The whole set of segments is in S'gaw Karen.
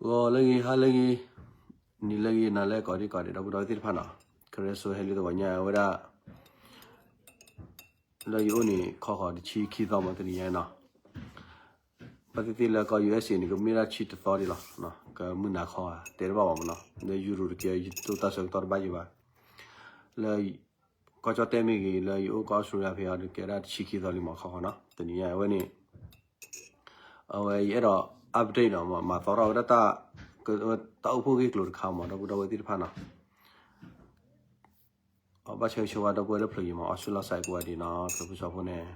ဂီၤလၢအဂ့ၤ ဟါလၢအဂ့ၤ နံၤလၢအဂ့ၤ နၤလၢအဂ့ၤ ကိးဒံကိးဒဲး ဒီပုၢ်ဒီဝဲၢ်သ့ၣ်တဖၣ်နီၤ, ခရၢစိဟဲလံသဂီၤညါဝဲဒၣ် လၢယအိၣ်န့ၣ် ခီဃီၤတဆံခံသီမး တနံၤညါနီၤ, ဘၣ်သ့ၣ်သ့ၣ်လၢကီၢ် ယူၢ်အ့းအ့း န့ၣ် ကမ့ၢ်ဒၣ်ဆံတသီဒံးလီၤ, ကမုၢ်နၤခီဧါ တဲတဘၣ်ဘၣ်မးနီၤ, လၢယူရိၤတက့ၢ် ယတိၢ်တၢ်ဆၢကတီၢ်တဘၣ်ယံၤဘၣ်, လၢ ကီၢ်ကၠီၣ်တဲၣ်မ့ၢ်ဂ့ၤ လၢယအိၣ်ကီၢ်အီစထြ့လယါဖဲအံၤဒီး ကဲဒၣ်တဆံခံသီလံမး ခီဃီၤနီၤ, တနံၤညါအဝဲန့ၣ် အဝဲယအဲၣ်ဒိး update နီၤ, မၤသီထီၣ်ဝဲဒၣ်တၢ် တၢ်အိၣ်ဖှိၣ်ဂ့ၢ်ကျိၤတခါမး ဒီပုၢ်ဒီဝဲၢ်သ့ၣ်တဖၣ်နီၤ, အဘၣ်ဆၢဂ့ၤဆၢဝါဒီပုၢ်ဝဲၢ်လၢဖျၢၣ်ယံၤမး အီစထြ့လယါစဲးကိးဂၤဒဲးနီၤ ဖျၢၣ်ဖိစီဖိန့ၣ်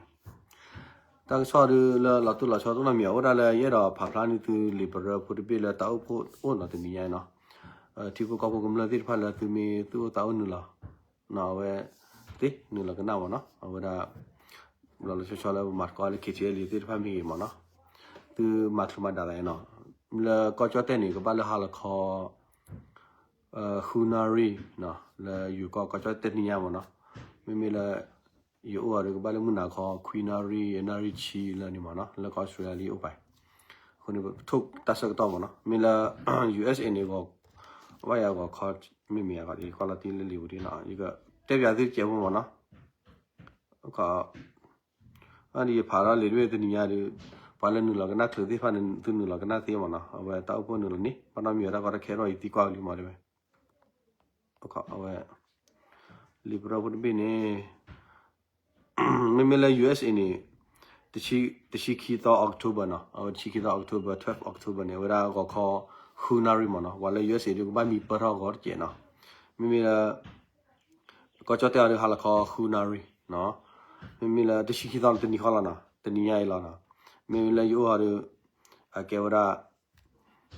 တၢ်ကစီၣ်ဒုးလၢလီၤတိၢ်လီၤဆီတအိၣ်နီတမံၤ အိၣ်ဒၣ်လၢယအဲၣ်ဒိးဖးဖျါန့ၢ်သုလံာ်ပရၢဖိတဘ့ၣ်လၢတၢ်အိၣ်ဖှိၣ်အိၣ်နီၤ တနံၤညါနီၤ, ထံဖိကီၢ်ဖိကမျၢၢ်သ့ၣ်တဖၣ်လၢသုမ့ၢ်သူၣ်အိၣ်သးအိၣ်နုာ်လီၤ အဝဲ သ့နုာ်လီၤကနၣ်မးနီၤ, အဝဲဒၣ် လီၤလီၤဆီဆီလၢပမၤသကိးလၢ ခ့ၣ်ထံၣ်အဲလံ သ့ၣ်တဖၣ်မ့ၢ်ဂ့ၤမးနီၤ, သုမၤချုးမၤဒၣ်သးနီၤ, လၢကီၢ်ကၠီၣ်တဲၣ်န့ၣ် ကဘၣ်လၢဟါလီၤခီ ဃုနၣ်ရံၣ် လၢယိၤကီၢ် ကီၢ်ကၠီၣ်တဲၣ်တနံၤညါမးနီၤ, မ့မ့ၢ်လၢ ယအိၣ်အီၤဒီးကဘၣ်လၢမုၢ်နၤခီ ခွံနၣ်ရံၣ် နၣ်ရံၣ်ဆံလၢန့ၣ်မးနီၤ, လၢကီၢ်အီစထြ့လယါလံအိၣ်ပာ်, အဃိန့ၣ် ပထိၣ်တၢ်ဆၢကတီၢ်မးနီၤ, မ့ၢ်လၢ ယူၢ်အ့းအ့း န့ၣ် ဂီၤ ဘၣ်ယၤဂီၤခီ မ့မ့ၢ်ယၤဂီၤ ယကွၢ်လီၤတံၢ်လၢလံာ်ပူၤဒ်နီၤ, ယကတဲပၠးသုတစဲးဖိမးနီၤ, အဒ်ယဖးထီၣ်လံာ်တဘ့ၣ်တနံၤညါဒီး ပှၤလၢနုာ်လီၤကနၣ်ချုးသ့ၣ်တဖၣ်န့ၣ် သုနုာ်လီၤကနၣ်သ့မးနီၤ, အဝဲတၢ်အိၣ်ဖှိၣ်နုာ်လီၤန့ၣ် ဘၣ်နီတမံၤဝဲတၢ်ကီတၢ်ခဲထီၣ် ယသံကွၢ်ကလံၤမးတဲဝဲ အဝဲ လံာ်ပရၢဖိတဘ့ၣ်န့ၣ် မ့မ့ၢ်လၢ ယူၢ်အ့းအ့း န့ၣ် တဆံခံသီ October နီၤ, အဝဲတဆံခံသီ October, twelve October န့ၣ် အဝဲဒၣ်ဂီၤခီ ဃုနၣ်ရံၣ်မးနီၤ, ပှၤလၢ ယူၢ်အ့းအ့း ဒုးကဘၣ်မံပၢၢ်ထီၣ်ဂီၤတစဲးနီၤ, မ့မ့ၢ်လၢ ကီၢ်ကၠီၣ်တဲၣ်အီၤဒုး ဟါလီၤခီ ဃုနၣ်ရံၣ်နီၤ, မ့မ့ၢ်လၢတဆံခံသီန့ၣ် တနံၤဃီလီၤနီၤ, တနံၤညါအံၤလီၤနီၤ, မ့မ့ၢ်လၢယအိၣ်အီၤဒုး အကဲဝဲဒၣ်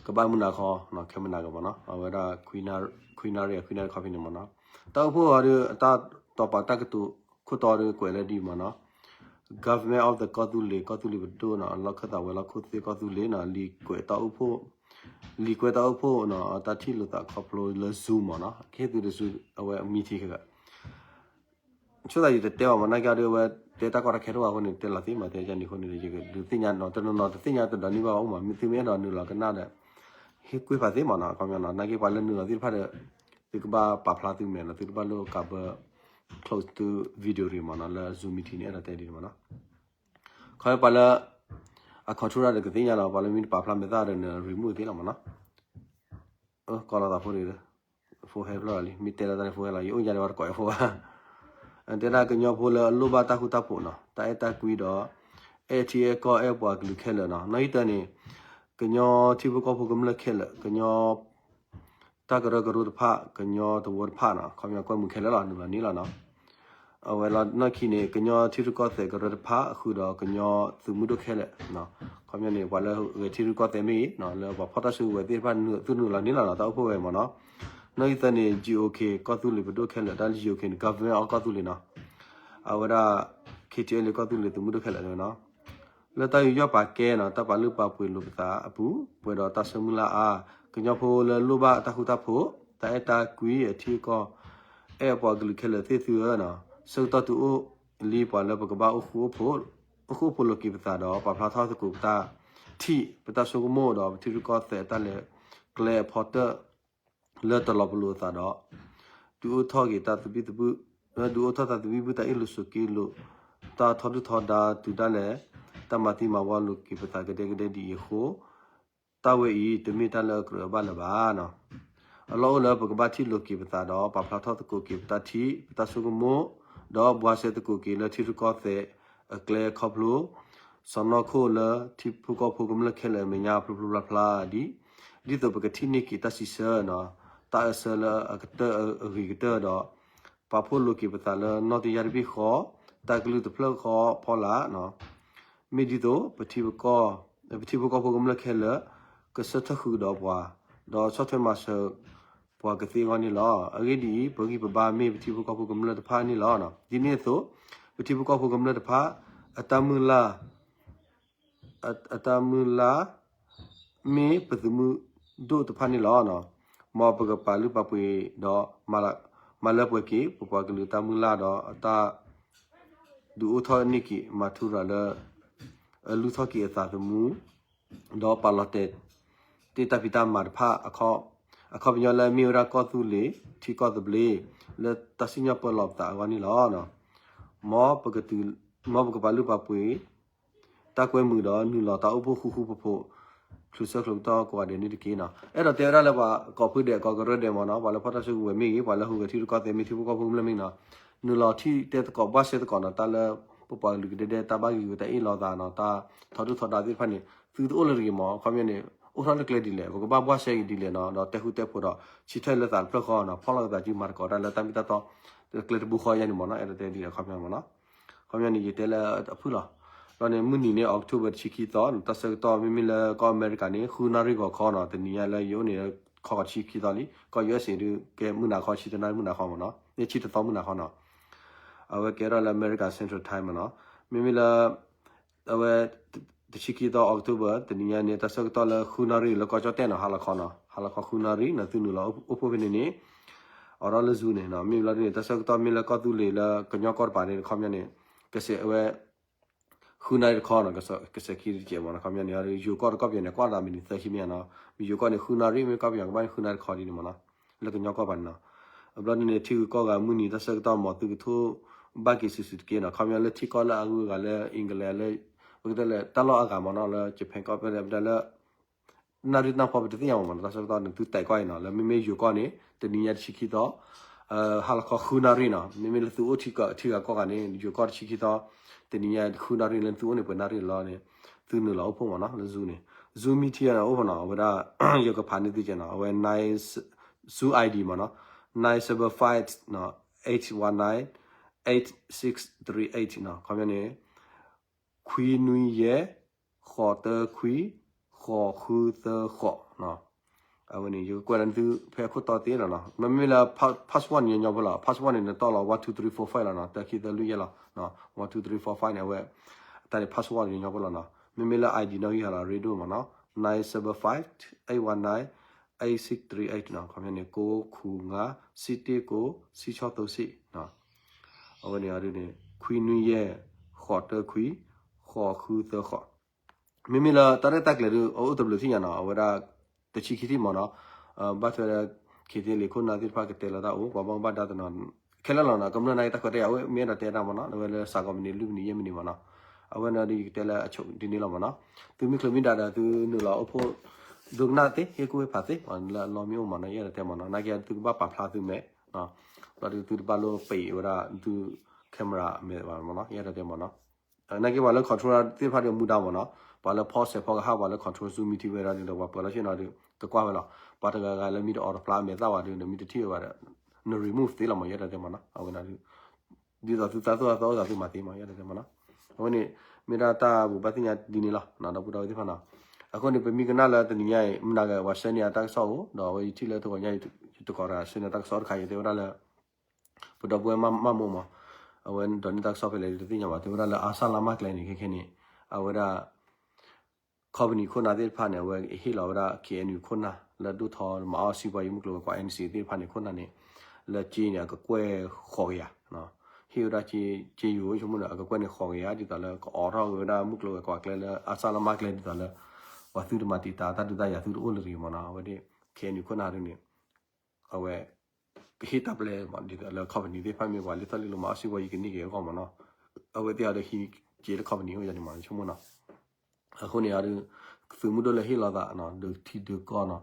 ကဘၣ်မုၢ်နၤခီ ခဲမုၢ်နၤကမးနီၤ, အဝဲဒၣ် ခွံနၣ်ရံၣ် အခွံနၣ်ရံၣ်ခီဖဲန့ၣ်မးနီၤ, တၢ်အိၣ်ဖှိၣ်အီၤဒုး အတၢ်တီၤပာ်တၢ်ကတိၤခိၣ်တီဒုးကွဲးလၢဒ်အံၤမးနီၤ, Government of the ကီၢ်သူလ့ၤ ကီၢ်သူလ့ၤပဒိၣ်နီၤ, လီၢ်ခၢၣ်သးဝဲၤလီၢ်ခိၣ်သ့ၣ်ကီၢ်သူလ့ၤနီၤ, လံာ်ကွဲးတၢ်အိၣ်ဖှိၣ် လံာ်ကွဲးတၢ်အိၣ်ဖှိၣ်နီၤ, တၢ်ထံၣ်လိာ်သးခီဖျိလၢ Zoom မးနီၤ, ကဟ့ၣ်သုတစု အဝဲ meeting ဃဲ ဆိသးယတတဲဘၣ်မး နာ်က့ဒီး အဝဲတဲတၢ်ကီတၢ်ခဲတအိၣ်ဘၣ်အဃိန့ၣ် တဲလီၤသ့မး တဲယၤန့ၣ်အဃိန့ၣ် ယကဒုးသ့ၣ်ညါနီၤ, တနီၤနီၤတသ့ၣ်ညါတဒီးန့ၢ်ဘၣ်အိၣ်မး, သုမ့ၢ်အဲၣ်ဒိးနုာ်လီၤကနၣ်ဒီး ဟ့ၣ်ကွၢ်ဖးသ့မးနီၤ, ခီပညီနီၤ, နာ်က့ပှၤလၢနုာ်လီၤသ့ၣ်တဖၣ်ဒီး သုကဘၣ်ပာ်ဖျါသုမဲာ်နီၤ, သုတဘၣ်လိၣ်ကးဘၢ close သု video တဂ့ၤမးနီၤ, လၢ Zoom meeting န့ၣ် အဲၣ်ဒိးတဲဒ်န့ၣ်မးနီၤ, ခီပညီပှၤလၢ အ control တၢ်ဒီးကသ့ၣ်ညါလီၤ, ပှၤလၢမ့ၢ်တပာ်ဖျါမဲာ်သၣ်ဒီးန remove သ့လီၤမးနီၤ, ကိးလီၤသးဖိတဂ့ၤ phone ဟဲဖျၢၣ်လီၤလံ မ့ၢ်တဲလီၤတၢ်န့ၣ် phone ဟဲလီၤ, ယအိၣ်ယါဒီးဝဲတကိး phone ဘၣ်, တဲဒၣ်ကညီဖိလၢအလိၣ်ဘၣ်တၢ်ဃူတၢ်ဖိးနီၤ, တၢ်အဲၣ်တၢ်ကွံဒီး အဲၣ်ထံအဲၣ်ကီၢ်အဲၣ်ပှၤကလုာ်ခဲလၢာ်နီၤ, နီၣ်ဂံၢ်တၢန့ၣ် ကညီထံဖိကီၢ်ဖိကမျၢၢ်ခဲလၢာ်, ကညီ တၢ်ကရၢကရိတဖၣ်, ကညီတဝၢတဖၣ်နီၤ, ခီပညီကွဲမုာ်ခဲလၢာ်လီၤ, နုာ်လီၤန့ၢ်လီၤနီၤ, အဝဲလီၤနီၢ်ခံန့ၣ် ကညီထံရူၢ်ကီၢ်သဲးကရၢတဖၣ်အဃုာ်ဒီးကညီသုးမုၢ်ဒိၣ်ခဲလၢာ်, ခီပညီန့ၣ် ပှၤလၢဂဲၤထံရူၢ်ကီၢ်သဲးမ့ၢ်ဂ့ၤ, လၢပှၤဖီၣ်တၢ်စုကဝဲၤသ့ၣ်တဖၣ် သုနုာ်လီၤန့ၢ်လီၤနီၤ, တၢ်အိၣ်ဖှိၣ်ဝဲမးနီၤ, နီၣ်ဂံၢ်သၢန့ၣ် GOK ကီၢ်သူလ့ၤပဒိၣ်ခဲလၢာ်, တၢ်လၢ GOK န့ၣ် Government of ကီၢ်သူလ့ၤနီၤ, အဝဲဒၣ် KTLA ကီၢ်သူလ့ၤသုးမုၢ်ဒိၣ်ခဲလၢာ်နီၤ လၢတၢ်ယူးယီၣ်ပာ်ကဲနီၤ, တၢ်ပာ်လုၢ်ပာ်ပှ့ၤလိာ်ပသးအပူၤ, ပှဲၤဒီးတၢ်ဆၢမုၢ်လၢ်အါ, ကညီဖိလၢလိၣ်ဘၣ်တၢ်ဃူတၢ်ဖိး, တၢ်အဲၣ်တၢ်ကွံအထံအကီၢ်, အဲၣ်ပှၤကလုာ်ခဲလၢာ်သ့ၣ်သုဧၢနီၤ, ဆၢကတီၢ်တုၤအိၣ်လံပှၤလၢပကဘၣ်အိၣ်ဃူအိၣ်ဖိး, အိၣ်ဃူအိၣ်ဖိးလိာ်က့ၤပသးဒီး ပာ်ဖျါထီၣ်သကိးပတၢ်ထံၣ်, ပတၢ်ဆိကမိၣ်ဒီး ပထံရူၢ်ကီၢ်သဲးတၢ်လဲၤကျဲအဖီတၢၣ် လၢတလီၤပလိာ်အသးဒီး ဒုးအိၣ်ထီၣ်က့ၤတၢ်သဘံၣ်သဘုၣ်, ဒုးအိၣ်ထီၣ်တၢ်သဘံၣ်ဘုၣ် တၢ်အ့ၣ်လိာ်ဆိးက့လိာ်, တၢ်ထီဒုၣ်ထီဒါတုၤဒၣ်လဲာ်, တၢ်မၤသံမၤဝီလိာ်က့ၤပသးကဒဲကဒဲဒ်အံၤအဃိ, တၢ်ဝဲအံၤ တမ့ၢ်တၢ်လၢအကြၢးအဘၣ်လၢၤဘၣ်နီၤ. အလီၢ်အိၣ်လၢပကဘၣ်ထံၣ်လိာ်က့ၤပသးဒီး ပာ်ဖျါထီၣ်သကိးက့ၤပတၢ်ထံၣ် ပတၢ်ဆိကမိၣ်, ဒီးဘှါရှဲသကိးက့ၤလၢထံရူၢ်ကီၢ်သဲးအကျဲခီဖျိ စီၢ်နီၤခိၣ်လၢထံဖိကီၢ်ဖိကမျၢၢ်ခဲလၢာ်အမဲာ်ညါဖျိဖျိဖျါဖျါဒ်, ဒ်သိးပကထံၣ်န့ၢ်က့ၤတၢ်စံးဆၢနီၤ, တၢ်အၢၣ်စၢလၢအကတၢၢ်အဂ့ၤကတၢၢ်ဒီး ပာ်ဖှိၣ်လိာ်က့ၤပသးလၢနီၢ်တယၢ်တဘ့ၣ်ဃီ, တၢ်ကလုၢ်တဖျၢၣ်ဃီဖီလာ်, မ့ၢ်ဒ်သိး ပထံဖိကီၢ်ဖိကမျၢၢ်ခဲလၢာ် ကဆၢထၢၣ်ဃုာ်ဒီးပှၤ, ဒီးဆီၣ်ထွဲမၤစၢၤပှၤကသ့အဂီၢ်န့ၣ်လီၤ. အဂ့ၢ်ဒ်အံၤ, ပဂံၢ်ပဘါမ့ၢ်ပထံဖိကီၢ်ဖိကမျၢၢ်တဖၣ်န့ၣ်လီၤ. ဒ်န့ၣ်အသိး, ပထံဖိကီၢ်ဖိကမျၢၢ်တဖၣ် အတၢ်မုၢ်လၢ် အတၢ်မုၢ်လၢ် မ့ၢ်ပသုးမုၢ်ဒိၣ်တဖၣ်န့ၣ်လီၤ. မ်ပကပာ်လုၢ်ပာ်ပှ့ၤဒီး မၤလၢပှဲၤက့ၤ ပပှၤကလုာ်တၢ်မုၢ်လၢ်ဒီးအတၢ် ဒုးအိၣ်ထီၣ်န့ၢ်က့ၤ မၤထူရၤလၢ အလုၢ်ထီၣ်က့ၤအသးသမူ ဒီးပာ်လီၤတဲာ် တၢ်ဖံးတၢ်မၤတဖၣ် အခီပညီလၢမ့ၢ်ဝဲဒၣ်ကီၢ်သူလ့ၤ ထံကီၢ်သဘျ့ လၢတၢ်စံၣ်ညီၣ်ပၢလီၤပသးအဂီၢ်န့ၣ်လီၤ. မ်ပကတုၤ မ်ပကပာ်လုၢ်ပာ်ပှ့ၤ တၢ်ကွဲမုာ်ဒီးနုာ်လီၤတၢ်အိၣ်ဖှိၣ်ဃူဃူဖိးဖိး ချုးဆၢချုးကတီၢ်ကိးဂၤဒဲးန့ၣ်တက့ၢ်နီၤ. အဲၣ်ဒိးတဲဝဲဒၣ်လၢပှၤကိးဖုဒဲးကိးကရၢဒဲးမ့ၢ်နီၤ, ပှၤလၢဖီၣ်တၢ်စုကဝဲၤမ့ၢ်ဂ့ၤ, ပှၤလၢဟူးဂဲၤထံရူၢ်ကီၢ်သဲးမ့ၢ်ထံဖိကီၢ်ဖိကမျၢၢ်မ့ၢ်နီၤ, နုာ်လီၤထံၣ်တဲသကိးဘှၣ်စဲသကိးနီၤ, တၢ်လၢပပှၤကလုာ်ကဒဲဒဲတၢ်ဘၣ်ဂံၢ်ဂူာ်တၢ်အ့ၣ်လိာ်သးနီၤ, တၢ်ထီဒုၣ်ထီဒါသ့ၣ်တဖၣ်န့ၣ် သုတအိၣ်လၢတဂ့ၤမး, အခီပညီန့ၣ် အိၣ်ထီၣ်လၢကျဲဒ်လဲၣ်, ပကဘၣ်ဘှၣ်စဲက့ၤဒ်လဲၣ်နီၤ, ဒီးတဲဃူတဲဖိးဒီး ဆၢထၢၣ်လၢသးတဖျၢၣ်ဃီနီၤ, ဖီၣ်လိာ်သးစုမၤသကိးတၢ်လၢတၢ်မ့ၢ်တၢ်တီ ကျဲတဘိဃီယါန့ၣ်မ့ၢ်နီၤ, အဲၣ်ဒိးတဲဒ်လဲၣ်အခီပညီမ့ၢ်နီၤ. အခီပညီန့ၣ် ယတဲလၢအဖုၣ်လီၤ. ဒီးန့ၣ် မုၢ်နံၤန့ၣ် October တဆံခံသီ တၢ်ဆၢကတီၢ် မ့မ့ၢ်လၢကီၢ်အမဲရကၤန့ၣ် ဃုနၣ်ရံၣ်ဂီၤခီနီၤ, တနံၤညါလၢယအိၣ်န့ၣ် ခီဂီၤတဆံခံသီလံ, ကီၢ် ယူအက်စ့ ဒုး ကဲမုၢ်နၤခီ ဆံတနၣ်ရံၣ် မုၢ်နၤခီမ့ၢ်နီၤ, န့ၣ်ဆံတသီမုၢ်နၤခီနီၤ. အဝဲကဲထီၣ်လၢအမဲရကၤ Central Time မ့ၢ်နီၤ. မ့မ့ၢ်လၢ အဝဲ တဆံခံသီ October တနံၤညါန့ၣ် တၢ်ဆၢကတီၢ်လၢ ဃုနၣ်ရံၣ်လၢကီၢ်ကၠီၣ်တဲၣ်နီၤ, ဟါလီၤခီနီၤ, ဟါလီၤခီ ဃုနၣ်ရံၣ်နီၤ, သုနုာ်လီၤအိၣ်ဖှိၣ်ဖဲန့ၣ်န့ၣ် အိးထီၣ်လၢ Zoom န့ၣ်နီၤ. မ့မ့ၢ်လီၤဒ်န့ၣ် တၢ်ဆၢကတီၢ်မ့ၢ်လၢကီၢ်သူလ့ၤလၢကညီကီၢ်တပၤန့ၣ် အခီပညီန့ၣ် ကစဲးအဝဲ ဃုနၣ်ရံၣ်တခီနီၤ, ကစဲးခံတကဲးမ့ၢ်နီၤ, အခီပညီန့ၣ် ယိၤကီၢ်တကီၢ်ပယီၤန့ၣ် ကွၢ်သးမံးနံးသၢဆံမ့ၢ်နီၤ, မ့ၢ်ယိၤကီၢ်န့ၣ် ဃုနၣ်ရံၣ်, မ့ၢ်ကီၢ်ပယီၤကဘၣ်န့ၣ် ဃုနၣ်ရံၣ်တခီဒ်န့ၣ်မ့ၢ်နီၤ, လၢကညီကီၢ်ပၤန့ၣ်နီၤ. အဘျီဒ်န့ၣ် ထံဂုၤကီၢ်ဂၤမုၢ်နံၤတၢ်ဆၢကတီၢ်မ့ၢ်သုကထိၣ်ဘၣ်က့ၤစုာ်စုာ်တက့ၢ်နီၤ, အခီပညီလၢထံကီၢ်လၢအဂုၤအဂၤလၢ England လၢ ပကတဲလၢတၢ်လီၢ်အဂၤမ့ၢ်နီၤ, လၢ Japan ကီၢ်ဖဲလဲၣ် ပတဲလၢ နၣ်ရံၣ်တၢ်ဖီပတသ့ၣ်ညါမ့ၢ်နီၤ, တၢ်ဆၢကတီၢ်န့ၣ် သုတဲာ်ကွၢ်အံၤနီၤ, လၢမ့မ့ၢ်ယိၤကီၢ်န့ၣ် တနံၤညါတဆံခံသီ ဟါလီၤခီဃုနၣ်ရံၣ်နီၤ, မ့မ့ၢ်လၢသုအိၣ်ထံကီၢ်ထံဂၤကီၢ်ဂၤန့ၣ် ယိၤကီၢ်တဆံခံသီ တနံၤညါဃုနၣ်ရံၣ်န့ၣ် လၢသုအိၣ်န့ၣ်ပှဲၤနၣ်ရံၣ်လီၤန့ၣ် သုနုာ်လီၤအိၣ်ဖှိၣ်မ့ၢ်နီၤ, လၢ Zoom န့ၣ် Zoom meeting န့ၣ်အိၣ်ဖဲနီၤ, အဝဲဒၣ် ယကဖးန့ၢ်သုကဲနီၤ, အဝဲ Zoom ID မ့ၢ်နီၤ, nine seven five eight one nine eight six three eight နီၤ, ခီပညီန့ၣ် ခွံနွံယဲၢ် ဃိးတၢခွံ ဃိးဃုသၢဃိးနီၤ. အဝဲန့ၣ် ယကကွဲးလၢနသုဖဲအခိၣ်တီသ့လီၤနီၤ. မ့မ့ၢ်လၢ password န့ၣ် ညီညီဖိလီၤ. Password န့ၣ် နတီၢ်လီၤ one two three four five လီၤနီၤ. တၢ ခံ သၢ လွံၢ် ယဲၢ် လီၤ. One two three four five န့ၣ် အဝဲ တၢ်န့ၣ် password န့ၣ် ညီညီဖိလီၤနီၤ. မ့မ့ၢ်လၢ ID နီၣ်ဂံၢ်ဟါလီၤ ရ့ဒိၣ်မ့ၢ်နီၤ. nine seven five eight one nine eight six three eight နီၤ. ခီပညီန့ၣ် ကိုး ခုနစ် ငါး ဆံတၢ ကိုး ဆံ ဆီ သၢ ဆံ နီၤ. အဝဲန့ၣ်အဒုန့ၣ် ခွံနွံယဲၢ် ဃိးတၢခွံ ဃိးဃုသၢဃိး. မ့မ့ၢ်လၢတၢ်ရဲၣ်တၢ်ကျဲၤဒုး အအိၣ်တဘျုးထံၣ်ညါနီၤ, အဝဲဒၣ် တဆံခံထံၣ်မ့ၢ်နီၤ, ဘၣ်ထွဲဒီး ခ့သ့လံာ်ခိၣ်နၢ်သ့ၣ်တဖၣ်ကတဲလီၤတၢ်အိၣ် ပှၤဘၣ်မူဘၣ်ဒါတနီၤ ခဲလၢာ်လီၤနီၤ, ကမျၢၢ်နာ်က့တၢ်ခွဲးတၢ်ယာ် အဝဲမ့ၢ်အဲၣ်ဒိးတဲတၢ်မ့ၢ်နီၤ, အဝဲလၢစးကီးမံးနံး လွံၢ်မံးနံး ယဲၢ်မံးနံးမ့ၢ်နီၤ, အဝဲန့ၣ်ဒုးယကတဲလၢအဆိးဒ်န့ၣ်လီၤမ့ၢ်နီၤ, သုမ့ၢ်ချုးမ့ၢ်ဒါဒီး သုနုာ်လီၤအိၣ်ဖှိၣ် ဒိကနၣ်သ့ ဟ့ၣ်ကူၣ်ဟ့ၣ်ဖးသ့ လၢအလီၢ်မ့ၢ်အိၣ်မ့ၢ်နီၤ, ယအဲၣ်ဒိးတဲမ့ၢ်နီၤ, နာ်က့သုကဘၣ်ပာ်ဖျါသုမဲာ် ဘျီဒုးသုတဘၣ်လိၣ်ပံးဝဲဒၣ်သု camera အမဲာ်ဘၣ်မ့ၢ်နီၤ, ယအဲၣ်ဒိးတဲမ့ၢ်နီၤ. နာ်က့ပှၤလၢ control သ့ၣ်တဖၣ်ဒီးမူဒါမ့ၢ်နီၤ, ပှၤလၢဖီစဲးဖီကဟၣ် ပှၤလၢ control Zoom meeting ဝဲဒၣ်ဒီး ပှၤပၢၤလီၢ်ဆ့ၣ်နီၤဒီး ကကွၢ်ဝဲလီၤ. ပှၤတဂၤဂၤလၢမ့ၢ်တအိးတပျၢ်အမဲာ်သၣ်ဝဲဒီး နမ့ၢ်တထံၣ်ဝဲဘၣ်ဒီး န remove သ့လီၤမ့ၢ် ယအဲၣ်ဒိးတဲမ့ၢ်နီၤ, အဝဲဒၣ်ဒ်သိးသုသးသူၣ်သးသီအိၣ်သးသုမၤသ့မ့ၢ် ယအဲၣ်ဒိးတဲမ့ၢ်နီၤ. အဝဲန့ၣ် မ့ၢ်ဒၣ်တၢ်ဘိးဘၣ်သ့ၣ်ညါဒ်န့ၣ်လီၤ ဒီပုၢ်ဒီဝဲၢ်သ့ၣ်တဖၣ်နီၤ. အဃိန့ၣ် ပမ့ၢ်ကနၣ်လၢတနံၤညါအံၤ မနၤဂ့ၤ ပှၤဆှၢန့ၢ်အတၢ်ကစီၣ်အိၣ် ဒီးအဝဲယထံၣ်လၢတဂီၤညါအံၤ ယတကိးတဂၤဆှၢန့ၢ်တၢ်ကစီၣ်တခါ ယတဲဝဲဒၣ်လၢ ပဒီပုၢ်ဝဲၢ်မၢ်မိၢ်မး အဝဲဒိးန့ၢ်တၢ်ကစီၣ်ဖဲလဲၣ်တသ့ၣ်ညါဘၣ် တဲဝဲဒၣ်လၢအါစၢ်လါမၢ်ကျဲန့ၣ် ခဲခဲန့ၣ် အဝဲဒၣ် company ခိၣ်နၢ်သ့ၣ်တဖၣ်န့ၣ် အဝဲဟ့ၣ်လီၤဝဲဒၣ် KNU ခိၣ်နၢ် လၢဒိၣ်ထီမၤအီၣ်စံးပှၤယမုၢ်ကျိၤဝဲၤကွာ် NCA သ့ၣ်တဖၣ်န့ၣ် ခိၣ်နၢ်န့ၣ် လၢစ့န့ၣ် အကကွဲၢ်ဃိးကယၤ ဟ့ၣ်ဝဲဒၣ်စ့ယိၤဆိကမိၣ်ဒီး အကကွဲၢ်န့ၣ်ဃိးကယၤ ဒ်သိးလၢကအိးထီၣ်က့ၤဝဲဒၣ်မုၢ်ကျိၤဝဲၤကွာ်ကျဲလၢအါစၢ်လါမၢ်ကျဲ ဒ်သိးလၢ ပှၤသုတမၤတံာ်တာ်တၢ်ဒုးတၢ်ယၤသုတအိၣ်လၢၤတဂ့ၤမ့ၢ်နီၤ အဝဲဒၣ် KNU ခိၣ်နၢ်ဒ်န့ၣ် အဝဲ ကဟ့ၣ်တၢ်ပျဲမး ဒ်သိးလၢ company သ့ၣ်တဖၣ်မ့ၢ်ပှၤလၢသီၣ်လံလိာ်မၤအီၣ်စံးဝဲ ယကန့ၢ်က့ၤအဂီၢ်မ့ၢ်နီၤ, အဝဲသ့ၣ်အီၤဒီးဟံးက့ၤလၢ company အိၣ်ယၤန့ၣ်မး ဆိကမိၣ်နီၤ, အဃိန့ၣ်အီၤဒီး သုးမုၢ်ဒိၣ်လၢဟ့ၣ်လီၤသးနီၤ ဒုးထံဒုးကီၢ်နီၤ,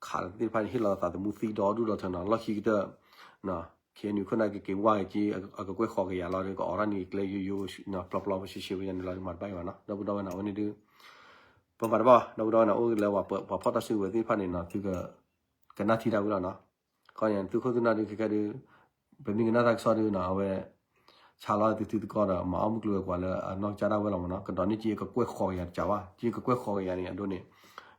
ခးသ့ၣ်တဖၣ်န့ၣ် ဟ့ၣ်လီၤသးသမူသံဒီဒူၣ်ဒီထၢနီၤ လီၢ်ခံကတၢၢ် KNU ခိၣ်နၢ်ကက့ၤဝါက့ၤ အကကွဲၢ်ဃိးကယၤလီၤဒီး ကအီးထီၣ်န့ၢ်ကျဲယိယိပျီပျီပှၤရှဲရှဲဝဲယၤန့ၣ်လီၤ မၤတဘၣ်အံၤဘၣ်နီၤ ဒီပုၢ်ဒီဝဲၢ်နီၤ အဝဲန့ၣ်ဒုး ပမၤတဘၣ်ဘၣ် ဒီပုၢ်ဒီဝဲၢ်နီၤ အိၣ်လၢပှၤဖီၣ်တၢ်စုကဝဲၤသ့ၣ်တဖၣ်န့ၣ်နီၤ သုက ကနၣ်ထံတၢ်ဝံၤလီၤနီၤ, ခီန့ၣ် သုးခိၣ်သုးနၢ်ဒုးခဲခဲဒုး ပမ့ၢ်ကနၣ်တၢ်ကစီၣ်ဒုးနီၤ အဝဲ ဆါလီၤသုထံသုကီၢ်ဒီး မၤအီၣ်မုၢ်ကျိၤဝဲၤကွာ်လၢအနီၢ်ကစၢ်ဒၣ်ဝဲလီၤမ့ၢ်နီၤ, ကဒိးန့ၢ်က့ၤအကကွဲၢ်ဃိးကယၤတကးဘၣ် က့ၤကကွဲၢ်ဃိးကယၤန့ၣ် အဒိန့ၣ်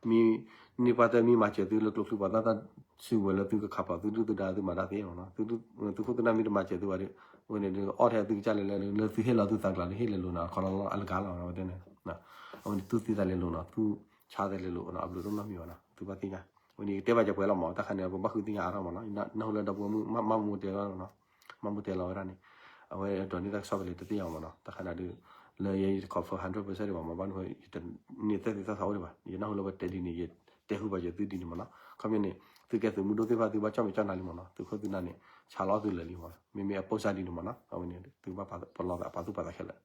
မ့ၢ် န့ၢ်ပှၤတမ့ၢ်မၤစၢၤသုလၢကျိချံပှၤသၣ်တၢ်စုကဝဲၤလၢသုကခးဖျိးသုဒုၣ်သုဒါသုမၤတၢ်သ့မ့ၢ်နီၤ, သုးခိၣ်သုးနၢ်မ့ၢ်တမၤစၢၤသုဘၣ်ဒီး အဝဲန့ၣ်ဒုး အီၣ်ထဲသုကစၢ်လဲၤလဲၤ လၢသုဟ့ၣ်လီၤသုသးကျးလၢဟ့ၣ်လဲၤလိာ်နီၤ အခီလီၤလီၤအလကါလီၤ အဝဲန့ၣ် အဝဲန့ၣ် သူၣ်သ့သးလဲၤလိာ်နီၤ သူၣ်ဆါသးလဲၤလိာ်နီၤ အဘျုးတအိၣ်နီတမံၤဘၣ်နီၤ သုဘၣ်သ့ၣ်ညါ, အဝဲန့ၣ် ယကတဲဘၣ်ကပှဲၤလီၤမး တၢ်ခါန့ၣ် ပဘၣ်ဃုသ့ၣ်ညါအါထီၣ်မးနီၤ နၢ်ဟူလၢဒီပုၢ်ဝဲၢ်မုၣ်မၢ်မူတဲလီၤနီၤ, မၢ်မူတဲလီၤဝဲဒၣ်န့ၣ်, အဝဲဒိးန့ၢ်တၢ်ကစီၣ်ဖဲလဲၣ်တသ့ၣ်ညါမးနီၤ တၢ်ခါန့ၣ်ဒုး လၢယဲယတ confirm hundred percent ဒံးဘၣ်မး ဘၣ်န့ၣ် ယတန့ၢ်သၢသ့ၣ်သၣ်သးအိၣ်ဒံးဘၣ် ယနၢ်ဟူလၢပတဲဒ်န့ၣ် ယတဲ တဲဟူဘၣ်ယသုဒ်န့ၣ်မ့ၢ်နီၤ. ခီပညီန့ၣ် သုကဲသုးမုၢ်ဒိၣ်သ့ၣ်တဖၣ် သုဘၣ်ကၠီၣ်မဲာ်ကၠီၣ်နါလံမ့ၢ်နီၤ, သုးခိၣ်သုးနၢ်န့ၣ် ဆါလီၤသုလၢာ်လံမ့ၢ်နီၤ, မ့မ့ၢ်အပိၢ်စၢ်ဒ်န့ၣ်မ့ၢ်နီၤ, အဝဲန့ၣ် သုဘၣ်ပလီၢ်သး ပာ်သူၣ်ပာ်သးခဲလၢာ်.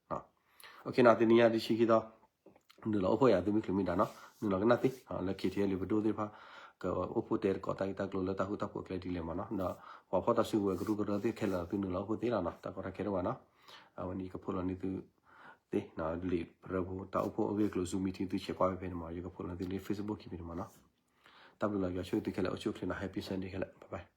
အိၣ်ခ့နီၤ, တနံၤညါဒ်ဆံခံသီ နုာ်လီၤအိၣ်ဖှိၣ်ယၤ သုမ့ၢ်ချုးမ့ၢ်ဒါနီၤ, နုာ်လီၤကနၣ်သ့ လၢ ခ့ထံအဲလ် ပဒိၣ်သ့ၣ်တဖၣ် ကအိၣ်ဖှိၣ်တဲသကိးတၢ်ဂ့ၢ်တၢ်ကျိၤလၢတၢ်ဃူတၢ်ဖိးအကျဲဒ်လဲၣ်မ့ၢ်နီၤ, ဒီးပှၤဖီၣ်တၢ်စုကဝဲၤကရူၢ်ကရၢသ့ၣ်ခဲလၢာ် သုနုာ်လီၤအိၣ်ဖှိၣ်သ့လီၤနီၤ, တၢ်ကီတၢ်ခဲတအိၣ်ဘၣ်နီၤ. အဝဲန့ၣ်ယကဖိးလီၤန့ၢ်သုသ့ လံာ်ပရၢဖိတၢ်အိၣ်ဖှိၣ်အဂ့ၢ်အကျိၤ Zoom meeting သုဆဲးကွၢ်ဖဲဖဲန့ၣ်မ့ၢ်, ယကဖိးလီၤသုလၢ Facebook ခံဖဲန့ၣ်မ့ၢ်နီၤ. တၢ်ဘျုးလီၤ ယွၤဆိၣ်ဂ့ၤသုခဲလၢာ် အိၣ်ဆူၣ်အိၣ်ချ့နီၤ, Happy Sunday ခဲလၢာ်, bye bye.